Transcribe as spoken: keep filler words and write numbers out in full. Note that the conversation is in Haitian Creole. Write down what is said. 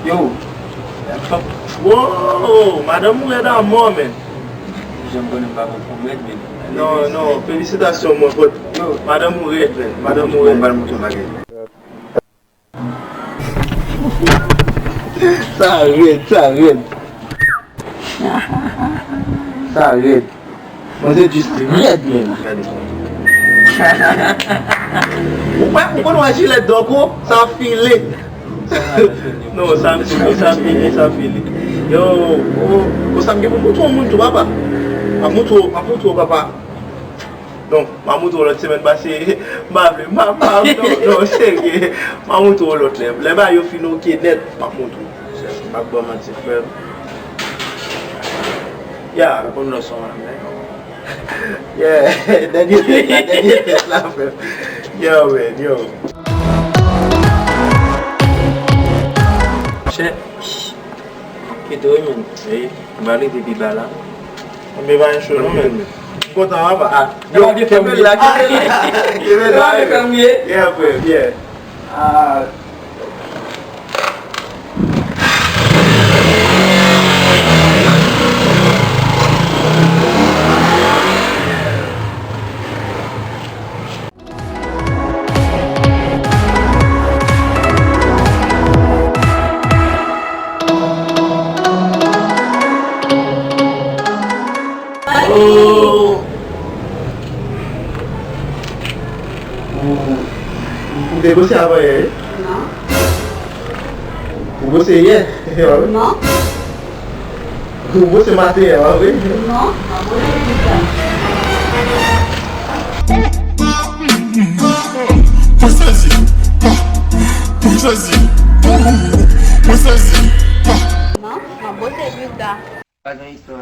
Yo. Wow, madanm ou rèd amò, men. Jan m konnen m pa konn fanm rèd, men. Non, non, felisitasyon, mwen, but, yo, madanm ou rèd, men. Madanm ou rèd. M pral montre w bagay. Sa rèd, sa rèd. Sa rèd. Mwen se jis rèd, men. Gade sa. Ou pa, ou konn wè jilèt Dòko, sa file. Non, sa file, sa file, sa file. Yo, o, o, sa m gen pou m montre w moun tou, papa. M ap montre w, m ap montre w, papa. Non, m a montre w lòt semèn pase, m pa vle, m pa, m pa, non, non, serye, m a montre w lòt lè. Lè bagay yo fin oke nèt, m ap montre w. M ap ba w manti, frè m. Ya. Ou konn lòt son an, men. Yeah, dènye tèt la, dènye tèt la, frè m. Yo, man, yo. Chè. Kite w, men. Wi, m va leve pi ba la. Mwen pa gen cho non, men. M kontan, papa. Ah, yo, kenbe la, kenbe la. Kenbe la. Yeah, frè, yeah. Ah. Oh! Ou, ou te bwose avan yè, wi? Non. Ou bwose yè? Non. Ou bwose maten an, wi? Non, m ap bwose jodi a. Mwen sezi. Mwen sezi. Mwen sezi. Non, m ap bwose jodi a. Pa gen istwa.